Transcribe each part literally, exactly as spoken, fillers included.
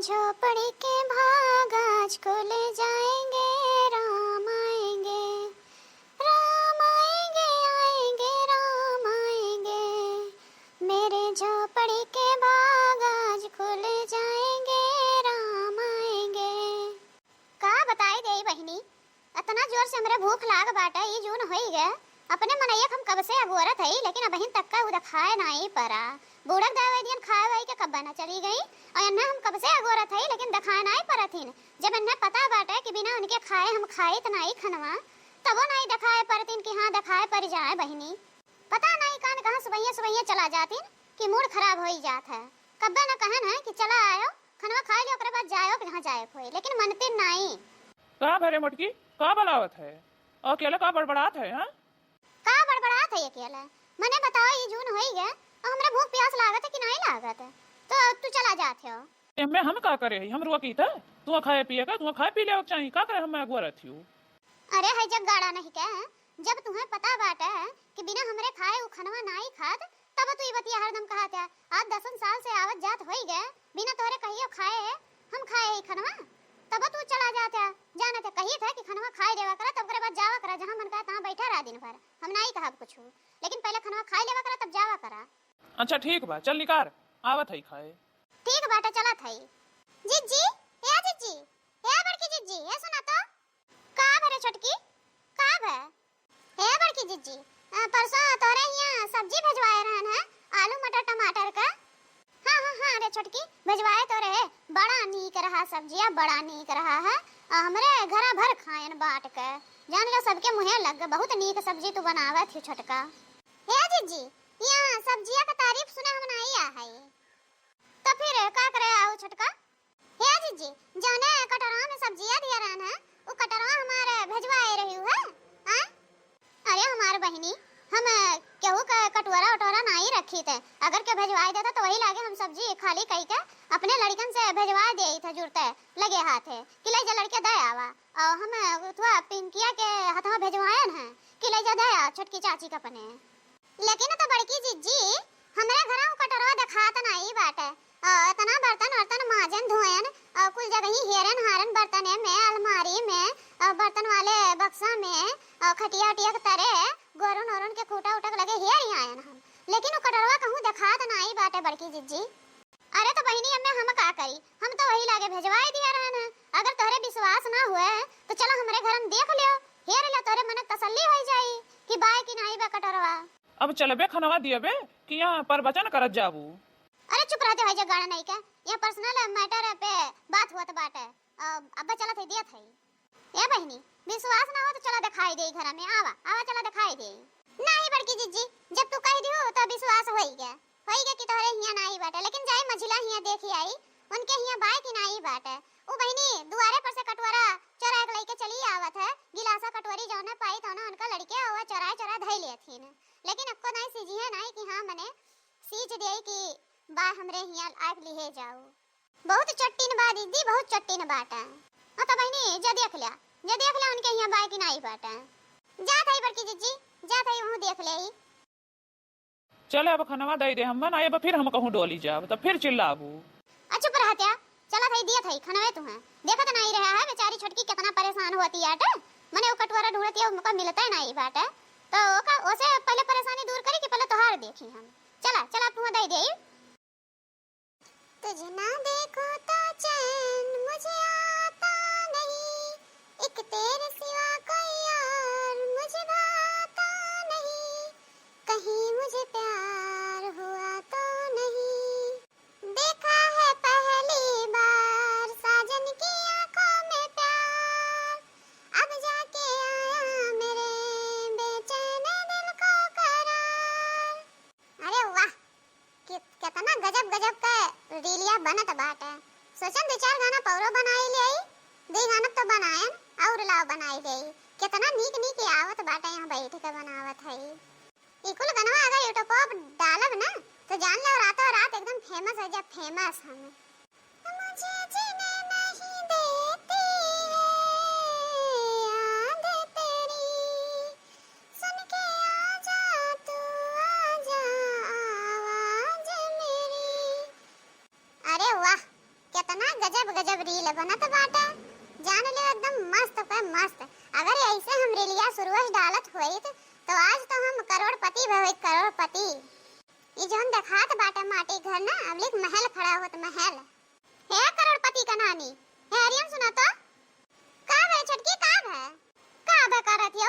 झोपड़ी के भाग आज खुल जाएंगे, राम आएंगे, राम आएंगे, आएंगे, राम आएंगे। मेरे झोपड़ी के भाग आज खुल जाएंगे, राम आएंगे। का बताई देई बहिनी, अतना जोर से हमरे भूख लाग बाटे, ई जून होई गए। अपने मनैया के हम कब से अगोरत हई, लेकिन अबहिन तक का उ देखाए नाई परा। बूढ़क दाई वैदियन खाए वाई के कब्बे न चली गई, और एन्ने हम कब से अगोरत हई, लेकिन देखाए नाई परथिन। जब एन्ने पता बाटे कि बिना उनके खाए हम खाइत नाई खनवा, तबो नाई देखाए परथिन कि हाँ, देखाए पर जाए बहिनी। पता नाई कान कहाँ सुबहिया सुबहिया चला जातिन कि मूड खराब होई जात है। कब्बे न कहन है कि चला आयो, खनवा खाए लियो, ओकरे बाद जायो कि कहाँ जाए होई, लेकिन मनतिन नाई। का भरे मोटकी, का बलावत है? अकेले का बड़बड़ात है, हाँ? का बड़बड़ात है अकेले? मने बताओ, ई जून होई गए, और हमरा भूख प्यास लागत है कि नाई लागत है? तो तू चला जात हो। एम्मे हम का करे हई? हम रोकी त? तू खाए पिए का, तू खाए पी लेवे के चाही। का करे हम्मे अगोरत हियो? अरे है जग गाड़ा नहीं के, जब तुहें पता बाटे कि बिना हमरे खाए उ खनवा नाई खात, तब तू ई बतिया हरदम कहत है। आज दसन साल से आवत जात होई गए, बिना तोहरे कहियो खाए हम खाए हई खनवा, तब तू चला जात है। जानत है कहित है कि खनवा खाए देवा करा, तब ओकरे बाद जावा करा, जहाँ मन करा तहाँ बैठा रहा दिन भर, हम नाई कहब कुछ, लेकिन पहले खनवा खाए लेवा करा तब जावा करा। अच्छा ठीक बा, चल निकार, आवत हई खाए। ठीक बाटे, चलत हई। जिज्जी, ए जिज्जी, ए बड़की जिज्जी, ए सुना तो। का भरे छोटकी, का भे? ए बड़की जिज्जी, अ, परसों तोरे हियाँ सब्जी भेजवाए रहन है, आलू मटर टमाटर का। हाँ, हाँ, हाँ रे छोटकी, भेजवाए तो रहे, बड़ा नीक रहा सब्जिया, बड़ा नीक रहा है। अ, हमरे घरा भर खायन बाँट के। जान लो सबके मुँहे लग गए, बहुत नीक सब्जी तू बनावत ही छोटका। हे जिज्जी, यहाँ सब्जिया का तारीफ सुने हम नाई आ हई। तो फिर का करे आऊ छोटका? हे जिज्जी, जौने कटोरवा में सब्जिया दिया रहन है, उ कटोरवा हमारे भेजवाए रही है, आय? अरे हमार बहिनी, हम केहू के कटोरा उटोरा नाई रखी थे, अगर के भेजवाए देता तो वही लागे हम सब्जी खाली कई के अपने लड़कन से भेजवाए दे थे जुड़ते लगे हाथे कि ले जा लड़के दे आवा, और हम थोड़ा पिंकिया के हथवा भेजवायन है कि ले जा दे आ छोटकी चाची के अपने। लेकिन तो बड़की जिज्जी, हमरे घरा उ कटोरवा देखात नाई बाटे। अ, एतना बर्तन वर्तन माजन धोयन, अ, कुल जगही हेरन हारन बर्तने में, अलमारी में, अ, बर्तन वाले बक्सा में, अ, खटिया उटिया के तरे, गोरुन ओरुन के खूटा उटा के लगे हेर आयन हम। लेकिन उ कटोरवा कहूँ देखात नाई बाटे बड़की जिज्जी। अरे तो बहिनी, एमे हम का करी, हम तो वही लागे भेजवाए दिया रहन है। अगर तोहरे विश्वास ना हुए तो चला हमरे घर में देख लियो, हेर लियो, तोहरे मन के तसल्ली होई जाई कि बाय कि नाई बा कटोरवा। अब चलबे खनवा दियबे कि यहाँ प्रवचन करत जाबू? अरे चुप रहते हो, जे गाना नहीं के, यहाँ personal matter पे बात हुआ तो बाटे। अब, अब चलत है, दियत है। ए बहिनी, विश्वास ना हो तो चला दिखाई दे घर में, आवा, आवा चला दिखाई दे। नहीं बड़की जिज्जी, जब तू कह दियो तो विश्वास होई गया, होई गया कि तोहरे हियाँ नाई बाटे, लेकिन जाई मझिला हियाँ देखी आई, उनके हियाँ बाय कि नाई बाटे। उ बहिनी दुआरे पर से कटोरा चोरा के लेके चली आवत है, गिलासा कटोरी जौने पाई तौने उनका लड़के हुआ चोराए चोरा धई लेथिन, लेकिन अक्को नाई सीझी है नाई कि हाँ मने सीझ दे कि बाय हमरे हियाँ आके लिहे जाऊ। बहुत चट्टिन बा दीदी, बहुत चट्टिन बाटे। हाँ तो बहिनी, जा देख लिया, जा देख लिया उनके हियाँ बाय कि नाई बाटे। जात हई बड़की जिज्जी, जात हई, वहूँ देख ले। चले अब खनवा दे दे, हम ना अब फिर हम कहूँ डोली जाब, तब फिर चिल्लाबू। आ चुप रहत्या, चलत हई दियत हई खनवे तुहें। देखत नाई रहा है बेचारी छोटकी कितना परेशान होती आटे, मने वो कटोरा ढूंढती है, उनका मिलता ही नाई बाटे, तो ओका, ओसे पहले परेशानी दूर करी कि पहले तोहार देखी हम। चला, चला तुहें दे दे। तुझे ना देखूं तो चैन मुझे आता नहीं, एक तेरे सिवा कोई और मुझे भाता नहीं, कहीं मुझे प्यार हुआ तो नहीं। देखा है पहली बार साजन की आंखों में प्यार, अब जाके आया मेरे बेचैन दिल को करार। अरे वाह, कि-, केतना गजब गजब के रीलिया बनत बाटे। सोचन दू चार गाना पौरो बनाई लेई, दू गाना तो बनायन और लाव बनाई लेई। केतना नीक नीक आवत बाटे, यहाँ बैठ के बनावत हई। ई कुल गनवा अगर YouTube पर डालब ना, तो जान लो रातों रात एकदम famous हो जा, famous हम। मुझे जीने नहीं देती है याद तेरी, सुन के आजा तू आजा आवाज मेरी। अरे वाह, केतना गजब गजब रील बनत बाटे, जान ले एकदम मस्त पे मस्त। अगर ऐसे हम रीलिया शुरुआत डालत होइत तो आज तो हम करोड़पति भवित, करोड़पति। ई जौन देखात बाटे माटी घर ना, अबलिक महल खड़ा होत, महल। हे करोड़पति का नानी, हे हरियम सुना तो, का भे छोटकी, का भे? का भे करत हो?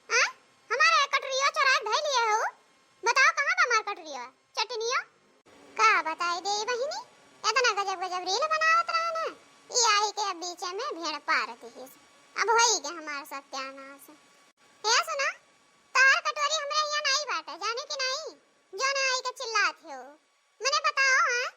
आ? हमारे कटोरिया चोराइ के धइ लिए हो? बताओ कहाँ बा हमार कटोरिया? चटनिया? का बताई दे बहिनी, इतना गजब गजब रील बनावत रहे ना, ई आई के अब बीचे में भेड़ पार दिहिस। अब होई के हमार सत्यानाश। हे सुना, तोहार कटोरी हमरे हियाँ नाई बाटे, जाने कि नाई? जौन आई के चिल्लात हो। मने बताओ, हाँ?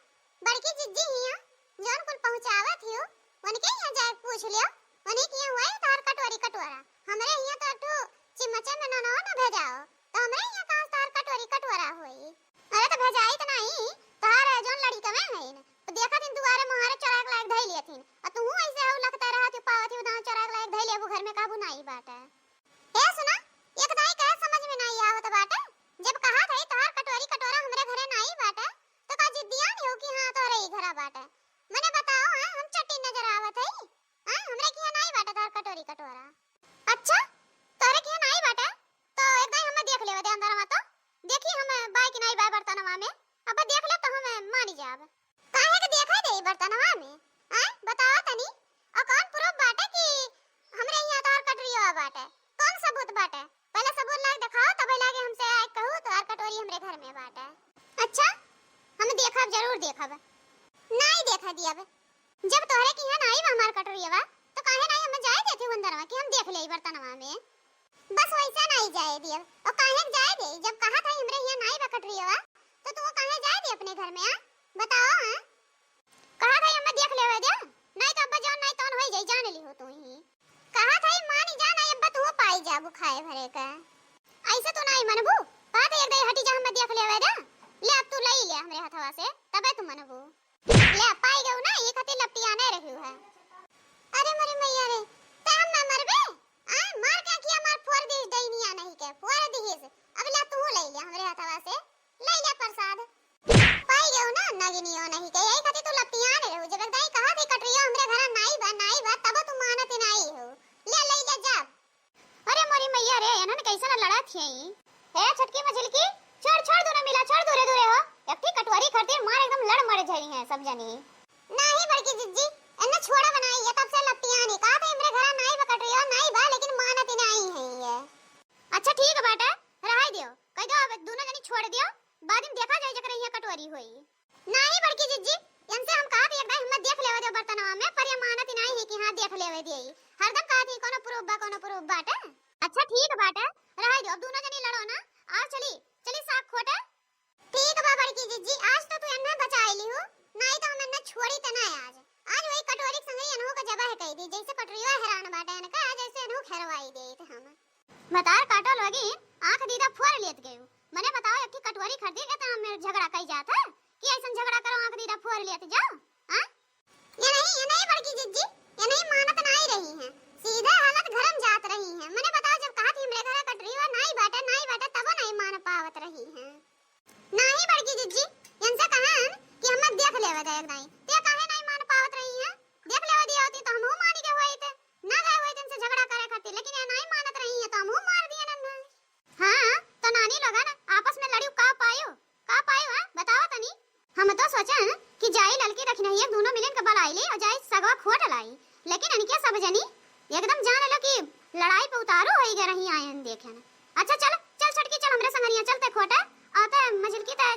बड़की जिज्जी हियाँ, जौन कुल पहुँचावत हियो, उनके हियाँ जाए पूछ लियो, उन्हीं के हियाँ हुआ है तोहार कटोरी कटोरा। हमरे हियाँ तो एक ठो चिमचे में ननवा न भेजाओ, तो हमरे हियाँ कहाँ से तोहार कटोरी कटोरा होई? अरे तो भेजाई तो नाई, तोहार जौन लड़िकवे हईन, तो देखा दिन दुआरे मुहारे चोराए के लायक धई लियथिन, और तुहू ऐसे हऊ लखते रहत हो, पावत हो दाँव चोराए के लायक धई लेबू घर में, काबू नाई बाटे। हे सुना, एक दाई कहे समझ में नाई आवत बाटे, जब कहा थई तोहार कटोरी कटोरा हमरे घरे नाई बाटे, तो का जिद्दियान हो कि हाँ तोहरे ही घरा बाटे? मने बताओ, हाँ, हम चट्टी नजर आवत हई? हाँ, हमरे किहाँ नाई बाटे तोहार कटोरी कटोरा। अच्छा, तोहरे किहाँ नाई बाटे, तो एक दाई हमें देख लेवे दे अंदरवा तो, देखी हम बाय कि नाई बाय बर्तनवा में, अब देख ले तो हम मानी जाब। काहे के देखा दे बर्तनवा में? आय, बताओ तनी, और कौन प्रूफ बाटे कि हमरे यहाँ तोहार कटोरिया बाटे? कौन सबूत बाटे? पहले सबूत लाके दिखाओ, तबे लागे हमसे आए कहू तोहार कटोरी हमरे घर में बाटे। अच्छा, हम देखब, जरूर देखब। नाई देखा दियब। जब तोहरे के यहाँ नाई बा हमार कटोरिया, तो काहे नाई हमें जाए देती अंदरवा कि हम देख ले बर्तनवा में? बस वैसा नाई जाए दियब। और काहे के जाए दे? जब कहा थई हमरे हियाँ नाई बा कटोरिया, तो तू काहे जाए दे अपने घर में, आ? बताओ, हाँ? कहा थई हमें देख लेवे दे, नाई तो अब्बा जौन नाई तौन होई जाई, जान ली हो तू ही। कहा थई मानी जा, नाई अब्बा तू पाई जाबू खाए भरे का। ऐसे तू नाई मनबू, कहा थई एक दाई हटी जा, हमें देख लेवे दे। ले अब तू लई ले हमरे हथवा से, तबे तू मनबू। ले, पाई गऊ ना, ये खातिर लपटियाने रही है। अरे मोरी मैया रे, ते हम ना मरबे? आय, मार के अखिया मार फोड़ दिस डैनिया नहीं के, फोड़ दिस। अब ले तू ले ले हमरे हथवा से, ले ले प्रसाद। पाई गऊ ना, नगिनियो नहीं के, यही खातिर तू लपटियाने रहू। जब एक दाई कहा थी कटोरिया हमरे घरा नाई बा, नाई बा, तब तू मानत नाई हो। ले, ले ले जा। अरे मोरी मैया रे, एनन कैसन लड़त हई? हे छोटकी मझिलकी, छोड़, छोड़ दूनो मिला, छोड़ दूरे, दूरे हो। एक ठी कटोरी खातिर मार एकदम लड़ मर जाई हैं सब जनी। नाही बड़की जिज्जी, एन्ने छोड़ा बनाई, ये तब से लपटियानी। कहा थे हमरे घरा नाई बा कटोरिया, नाई बा, लेकिन मानत नाही है ये। अच्छा ठीक बाटे, रहाई दियो, कह दो अब दूनो जनी छोड़ दियो, बाद में देखा जाए जकरे यहाँ कटोरी होई। नाही बड़की जिज्जी, इनसे हम कहा थी एक दाई हमें देख लेवे दे बर्तनवा में, पर ये मानत ही नाही है कि हाँ देख लेवे दे। हरदम कहा थी कोनो प्रूफ बा, कोनो प्रूफ बाटे। अच्छा ठीक बाटे, रहाई दो, अब दूनो जनी लड़ो ना। आओ चली, चली साग खोटे। ठीक बा बड़की जिज्जी, आज तो तू इन्हें बचाई ली हो, नाही तो हम इन्हें छोड़ी त ना आज। आज वही कटोरी के संगे इन्हों का जबह कह दी, जैसे कटोरिया हैरान बाटे इनका, आज ऐसे इन्हों हेरवाई दे हम। भतार काटो लोगी, आँख दीदा फोर लेत गयो। मने बताओ, एक ठी कटोरी खरीदी के तो हम झगड़ा कई जात है कि ऐसन झगड़ा करो, आँख दीदा फोर लेत जाओ, हाँ? ये नहीं, ये नहीं बड़की जिज्जी, ये नहीं मानत नाई रही हैं, सीधे हालत घरम जात रही हैं। मने बताओ, जब कहा थी हमरे घरे कटोरी वा नाई बाटे, नाई बाटे, तबो नहीं मान पावत रही हैं। नाही बड़की जिज्जी, इनसे कहन कि हमें देख लेवे दे एक दाई, ते काहे नहीं मान पावत रही हैं? देख लेवे दिया होती तो हमहू मानी के होइत, ना गए होइत इनसे झगड़ा करे खातिर, लेकिन ये नहीं मानत रही है तो हमहू मार दिए ना। हाँ, तो नानी लोगन आपस में लड़ियो का पायो, का पायो, हाँ? बताओ तनी। हम तो सोचन कि जाई ललकी रखी नहीं, एक दूनो मिलन के बलाई ले और जाई सगवा खोट लाई, लेकिन इनके सब जनी एकदम जान लो कि लड़ाई पे उतारू होई गए रही आयन देखे न। अच्छा चल, चल छोटकी चल हमरे संगरिया चलते खोटे, आते मझिलकी ते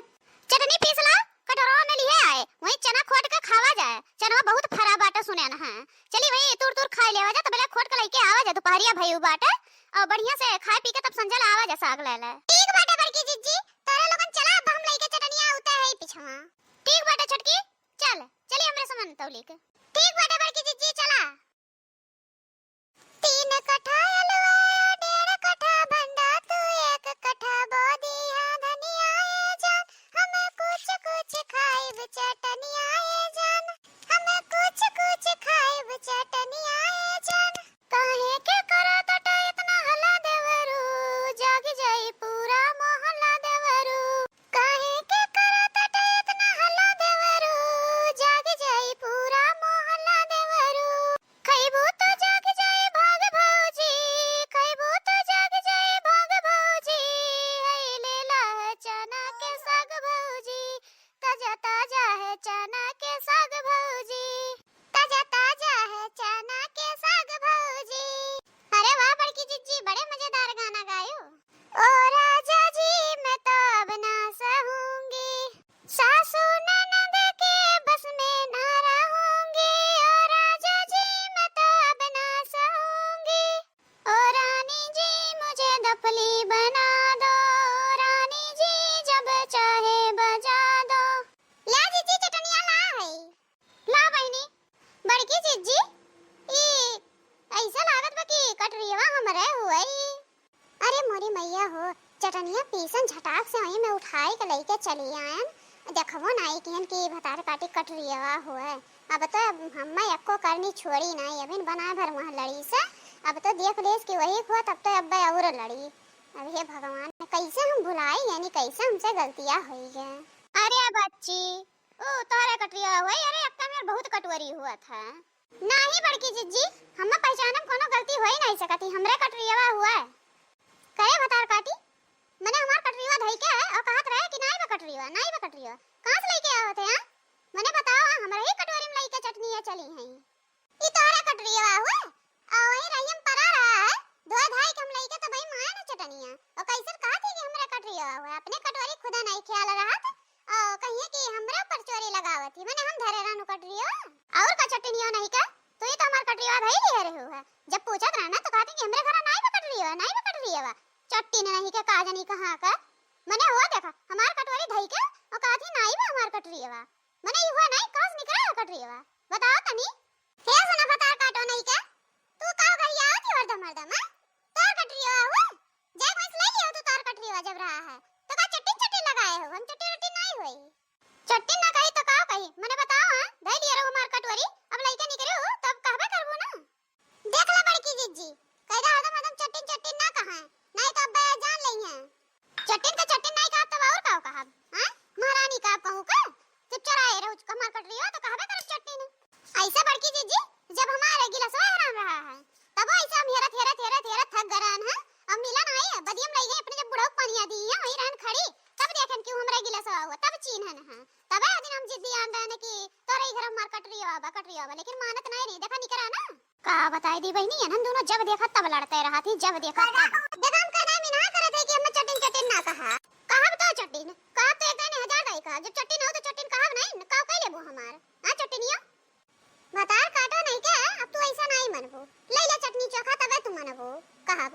चटनी पीस ला, कटोरवा में लिहे आए, वही चना खोट के खावा जाए, चनवा बहुत फरा बाटे सुने न है। चली वही तूर तूर खाई लेवा जा, तबले खोट के लइके आवा जा, दुपहरिया भई बाटे और बढ़िया से खाए पी के तब संझा ले आवा जा साग ले ले। ठीक बाटे बड़की जिज्जी, तारा लोगन चला, अब हम लइके चटनिया उते है पिछवा। ठीक बाटे छोटकी, चल चली हमरे समन तौली के। ठीक बाटे बड़की जिज्जी, चला। तीन कठा अलवा, डेढ़ कठा भंडा, तू एक कठा बो दिया धनिया ए जान, हम कुछ कुछ खाइब चटनिया ए जान, हम कुछ कुछ खाइब चटनिया ए जान। काहे के करत अटा इतना हल्ला देवरू, जाग जाई पूरा मोहल्ला देवरू। काहे के करत अटा इतना हल्ला देवरू, जाग जाई पूरा मोहल्ला। झटाक से वहीं में उठाई के लइके चली आयन। देखबो नाई किहन कि भतार काटी कटरियवा हुए। अब तो अब हम्मे एक्को करनी छोड़ी नाई, अबिन बनाए भर वहाँ लड़ी से। अब तो देख लेस कि वही हुआ, तब तो अब और लड़ी। अब हे भगवान, कैसे हम भुलाई, यानी कैसे हमसे गलतियाँ होई गए। अरे बच्ची, ओ तोहरे कटरिया हुए? अरे अक्का मेर बहुत कटवरी हुआ था। नाही बड़की जिज्जी, हम्मे पहचाने में कोनो गलती होई नाही सकत ही, हमरे कटरियवा हुआ। करे भतार काटी, मने हमार कटरियवा धई के है और कहत रहे कि नाही बा कटरियवा, नाही बा कटरियवा। कहाँ से लइके आवत है, हाँ? मने बताओ, हाँ, हमरे ही कटोरी में लइके चटनी है चली है। ई तोहरे कटरियवा हुए? आ वही रहियम परा रहा है, धोए धाई के हम लइके तो भाई माए ना चटनिया। और कैसन कहत ही कि हमरे कटरियवा हुए, अपने कटोरी खुदा नाही ख्याल रहत। आ कहिए कि हमरे ऊपर चोरी लगावत ही, मने हम धरे रहनु कटरियवा। और का चटनिया नाही का? तू ही तो हमार कटरियवा धई लिहे रहे हुए। जब पूछत रहे ना तो कहत ही कि हमरे घर नाही बा कटरियवा, नाही बा कटरियवा। चट्टी ने नाही के का जानी कहाँ का। मने हुआ देखा, हमार कटोरी धई के और कहत ही नाही बा हमार कटरियवा। मने ई हुआ नाही, कहाँ से निकला है कटरियवा? बताओ तनी। हे सुना भतार काटो नाही के, तू का गरियावत ही हरदम हरदम, हाँ? तोर कटरियवा हुए? जाए भैंस ले लियो तू तोर कटरियवा जब रहा है। तो का चट्टी चट्टी लगाए हो? हम चट्टी रट्टी नाही होई। चट्टी ना कही तो का कही? मने बताओ, हाँ? धई लिया रहो हमार कटोरी, अब लइके निकले हो, तब कहबे करबो ना। देख ला बड़की जिज्जी, कैदा हरदम हरदम चट्टिन चट्टिन ना कहा, नाही तो अब्बे जान लई हैं। चट्टिन का चट्टिन नाही कहब तब और का कहब, हाँ? महारानी का कहूँ का? जब चराए रहू हमार कटरियो तो कहबे करब चट्टिन। ऐसे बड़की जिज्जी, जब हमारे गिलसवा हराम रहा है, तब ऐसे हम हेरत, हेरत, हेरत, हेरत थक गए रहन हैं। अब मिला नाही है, बदियम रह गई अपने जब बुढ़ऊ पनिया दी है, वहीं रहन खड़ी, तब देखन कि हमरे गिलसवा हुआ, तब चीन्हन है। तबे ओ दिन हम जिद्दी आन रहन कि तोरे ही घर हमार कटरियो आवा, कटरियो आवा, लेकिन मानत नाही रही। देखा निकरा ना। का बताई दी बहिनी, एनन दोनों जब देखा तब लड़ते रहत ही, जब देखा तब। देखा हम कहना मिनहा करत है कि हमें चटिन चटिन ना कहा। कहब तो चटिन, कहब तो एक दाने हजार दाई कहब। जब चटिन हो तो चटिन कहब नाही, न का कह लेबू हमार? हाँ चटिनिया? भतार काटो नाही के, अब तू ऐसा नाही मनबू। ले ले चटनी चोखा तबे तू मनबू, कहब।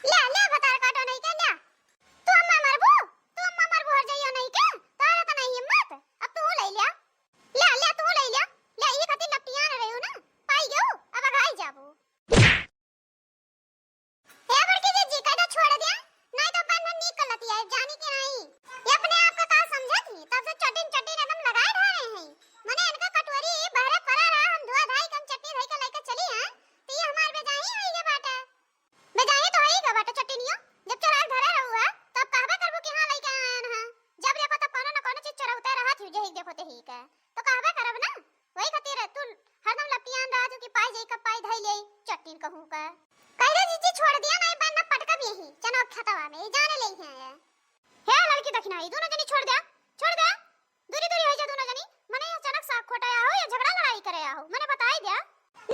ले, ले, भतार काटो नाही के, ले। तू अम्मा मरबू? तू अम्मा मरबू हर जइयो नाही के? तोहरे तो नाही हिम्मत। अब तू ले ले। ले, ले, तू ले ले। ले, ई खातिर लपटियान रही हो ना। पाई गयो, अब अघाई जाबू। हे बड़की जिज्जी, कैदा छोड़ दिया। नाही तो अपन मन नीक कर लती है, जानी के नाही। ये अपने आप का का समझत ही? तब से चटिन चटिन एकदम लगाए ढारे हैं। मने इनका कटोरी बहरे पड़ा रहा, हम धुआ धाई के हम चटनी धाई के लेके चली हैं, तो ये हमार बेजाही होई के बाटे। बेजाही तो होई के बाटे चटिनियो, जब चोराई धरे रहू है, तब कहबे करबू कि हाँ लइके आयन है। जब देखो तब कोनो न कोनो चीज चोरावते रहत ही, जेही देखो तेही के, तो कहबे करब ना। वही खातिर तू हरदम लपटियान रहत हू कि पाई जाई, कब पाई धई लेई, चट्टिन कहूँ का। कह दे जिज्जी छोड़ दिया, नाही बन ना पटकब यही, चनो खेतवा में, ये जाने ले ही है। हे लड़की दखिना, ये दोनों जनी छोड़ दे, छोड़ दे। दूरी दूरी हो जा दोनों जनी, मने ये अचानक साग खोटे आहो या झगड़ा लड़ाई करे आहो, मने बताई दे।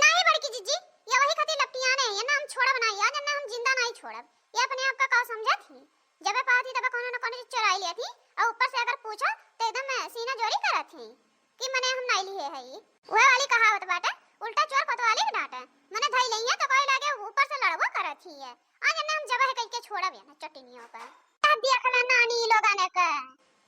नाही बड़की जिज्जी, ये वही खातिर लपटियान है, ये ना हम छोड़ब नाही, आज ना हम जिंदा नाही छोड़ब। ये अपने आप का का समझत ही? जबे पावत ही तबे कोनो न कोनो चीज चोराई लेत ही, और ऊपर से अगर पूछो तो एकदम सीना जोरी करत ही। कि मने हम नाही लिहे हई। उहे वाली कहावत बाटे, उल्टा चोर कोतवाली के डांटे। मने धई लेइहे तो कोई लागे ऊपर से लड़बो करत ही है। आज एन्ने हम जबह कइके छोड़ब या ना चटिनियों का। या देख ला नानी लोगन के,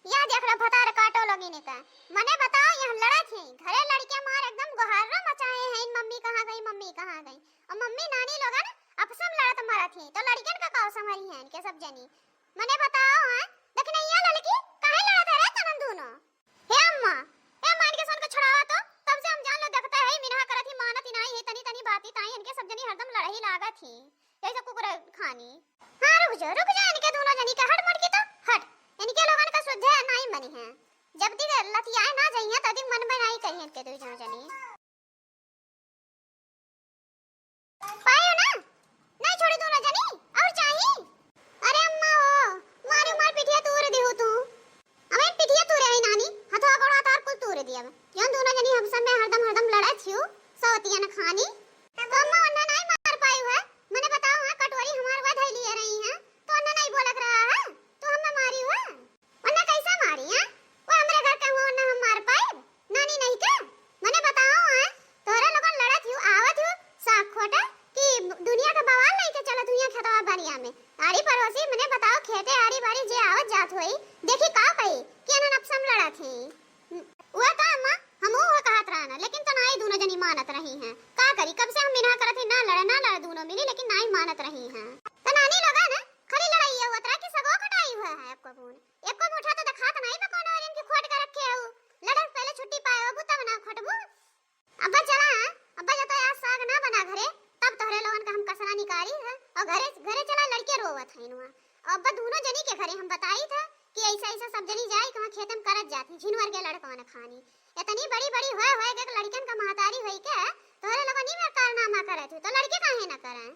या देख ला भतार काटो लोगिन के। मने बताओ, यहाँ लड़त ही, घरे लड़के मार एकदम गोहारो मचाए हैं, इन मम्मी कहाँ गई, मम्मी कहाँ गई। और मम्मी नानी लोगन आपस में लड़त मरत ही, तो लड़कियन का काव संभरी हैं इनके सब जनी। मने बताओ, हैं? देखिन या लड़की, काहे लड़त है रे तनन दूनो? हे अम्मा, हे अम्मा, इनके सन के छुड़ावा तो, तब से हम जान लो देखते है, मिनहा करत ही, मानत ही नाही है, तनी तनी बात ही ताई इनके सब जनी हरदम लड़ही लागत ही, जैसे कुकुर खानी। हाँ, रुक जा, रुक जा, इनके दोनों जनी के हट मटकी तो, हट। इनके लोगन का सुधे नाही मनी है। जब तक लतियाए ना जाइए, तब तक मन में नाही कही इनके दो जनी। पायो ना? नाही छोड़ी दोनों जनी, और चाही? अरे अम्मा हो, मारे मार पिठिया तूर दिहु तू। अबे पिठिया तूरे आई नानी, हथवा गोड़वा तार कुल तूर दिया। क्यों दोनों जनी हम सब में हरदम हरदम लड़त हियो, सौतियन खानी। तो अम्मा वन्ना नाही मार पाई है, मने बताओ हाँ, कटोरी हमार वह धई लिए रही हैं, तो वन्ना नाही बोलक रहा है, तू हमें मारी हुआ। वरना कैसे मारी, हैं? वो हमरे घर के हुआ, वरना हम मार पाएब? नानी नहीं के? मने बताओ, हैं? तोहरे लोगन लड़त हियो, आवत हियो, साग खोटे कि दुनिया का बवाल नहीं के चलत हुई खेतवा बरिया में। आड़ी पड़ोसी मने बताओ, खेते आड़ी बाड़ी जे आवत जात होई, देखी का कही कि अनन आपस में लड़त ही। वो तो अम्मा, हम वो कहत रहना, लेकिन तो नाई दोनों जनी मानत रही हैं। का करी, कब से हम मिनहा करत ही, ना लड़े, ना लड़े दोनों मिली, लेकिन नाई मानत रही हैं। तो नानी लोगन, खाली लड़ाई घरे, घरे चला, लड़के रोवत है नुआ। अब दोनों जनी के घरे हम बताई था कि ऐसा, ऐसा सब जनी जाई, कहाँ खेते में करत जाती, झिनवर के लड़कवन खानी। इतनी बड़ी, बड़ी होए, होए के लड़कन का महतारी होई के तोहरे लोगनी में कारनामा करत हो, तो लड़के काहे न करें?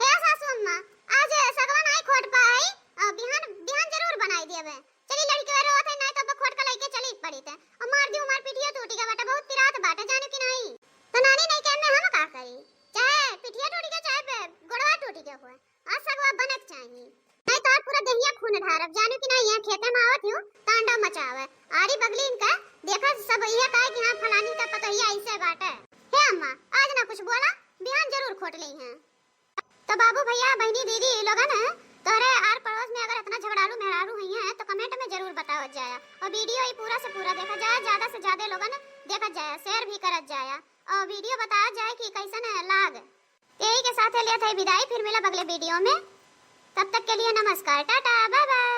हे सासू अम्मा, आज सगवा नाई खोट पाई, अ, बिहान, बिहान जरूर बनाई देबे। चली लड़के रोवत है, नाई तो अब खोट का लइके चली पड़ी ते। और मार दी, मार पिठिया टूटी के बाटे, बहुत पिरात बाटे, जाने की नाई। तो नानी नहीं के में हम का करी? चाहे पिठिया टूटी के, चाहे पे-, गोड़वा टूटी के हुए। और सगवा बनक चाहिए। नाई तो आज पूरा देहिया खून ढारब, जाने की नाई, यहाँ खेते में आवत हूँ, तांडव मचावे। आरी बगली इनका देखा सब ये कहे कि हाँ, फलानी का पतोहिया ऐसे बाटे। हे अम्मा, आज ना कुछ बोला, बिहान जरूर खोट ली हैं। तो बाबू, भैया, बहिनी, दीदी लोगन, तोहरे आर पड़ोस में अगर इतना झगड़ालू मेहरारू हुई हैं तो comment में जरूर बतावत जाया। और video ई पूरा से पूरा देखा जाया, ज्यादा से ज्यादा लोगन देखत जाया, share भी करत जाया और video बतावत जाया कि कैसन लाग। यही के साथ लेत है विदाई, फिर मिलब अगले video में। तब तक के लिए नमस्कार, टाटा, bye bye।